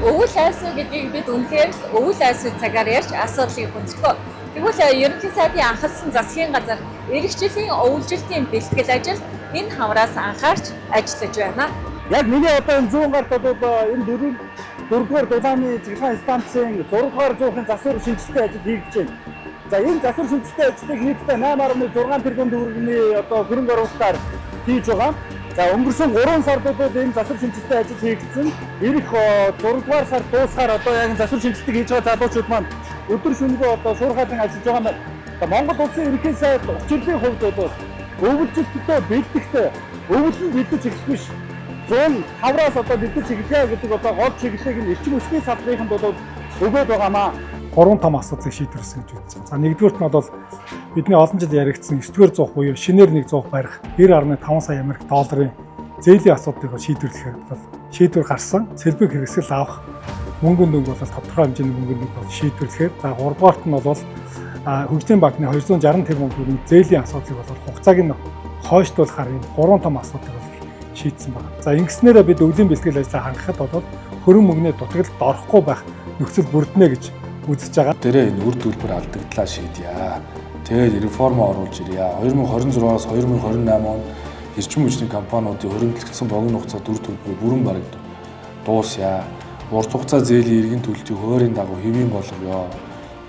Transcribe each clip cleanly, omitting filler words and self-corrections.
Өвөл айсуу гэдгийг бид үнэхээр л өвөл айсуу цагаар ярьж асуудлыг хүндэтгөө. Тэгвэл ерөнхий сайдын анхалсан засгийн газар ирэх жилийн өвөлжилтийн бэлтгэл ажил энэ хавраас анхаарч ажиллаж байна. Яг миний одоо энэ зүүн гарт бол энэ дөрөвдүгээр дулааны цахилгаан станцын 6 дугаар зуухын засвар шинжилгээ ажил хийгдэж байна. За, энэ засвар шинжилгээ ажлыг нийтдээ 8.6 тэрбум төгрөгийн одоо хөрөнгө оруулалтаар хийж байгаа. За, өнгөрсөн 3 сард бол энэ засвар шинжилгээ ажил хийгдсэн. Ирэх 6 дугаар сар дуусахаар одоо яг энэ засвар шинжилгээг хийж байгаа залуучууд маань өдөр шөнөгүй одоо шуурхайлан ажиллаж байгаа юм байна. За, Монгол улсын ерөнхий сайд учирлын хувьд бол өвөлжилтөд бэлтгэхдээ өвөл нь бэлдэж эхлэх биш, 100 хавраас одоо бэлдэж эхлэе гэдэг одоо гол чиглэлийг нь эрчим хүчний салбарынханд бол өгөөд байгаамаа. Гурван том асуудлыг шийдвэрлэсэн гэж үзсэн. За, нэгдүгээрт нь бол бидний олон жил яригдсан 9-р зуух буюу шинээр нэг зуух барих 90.5 сая Америк долларын зээлийн асуудлыг бол шийдвэрлэхээр бол шийдвэр гарсан. Сэлбэг хэрэгсэл авах мөнгөн дүнг бол тодорхой хэмжээний мөнгөн дүнг бол шийдвэрлэхээр, за, гуравдугаарт нь бол хөгжлийн банкны 260 тэрбум төгрөгийн зээлийн асуудлыг бол хугацааг нь хойшлуулахаар энэ гурван том асуудлыг бол шийдсэн байна. За, ингэснээрээ бид өвлийн бэлтгэл ажлаа хангахад бол хөрөнгө мөнгөний дутагдлалд орохгүй байх нөхцөл бүрднэ гэж үзэж байгаа. Дээрээ энэ үр төлбөр алдагдлаа шийдье. Тэгээд реформ оруулж ирье. 2026-аас 2028 онд эрчим хүчний компаниудын хуримтлагдсан богино хугацаат үр төлбөрийг бүрэн бараг дуусъя. Урт хугацаа зээлийн эргэн төлөлтийг хуулийн дагуу хэвийн болгоё.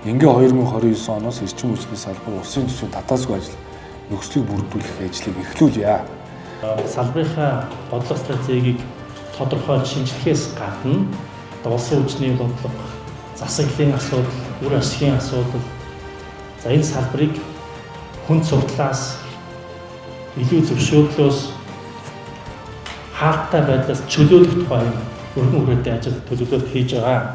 Ингээ 2029 оноос эрчим хүчний салбар улсын төсвийн татаасгүй ажил нөхцөлийг бүрдүүлэх ажлыг эхлүүлье. Салбарынхаа бодлого стратегийг тодорхойлж шинжлэхээс гадна одоо улсын хүчний бодлого, засаглалын асуудал, үр ашигын асуудал, за, энэ салбарыг хүн суртлаас, илүү зөвшөөрлөөс, хаалттай байдлаас чөлөөлөх тухай юм өргөн хүрээтэй ажил төлөвлөлт хийж байгаа.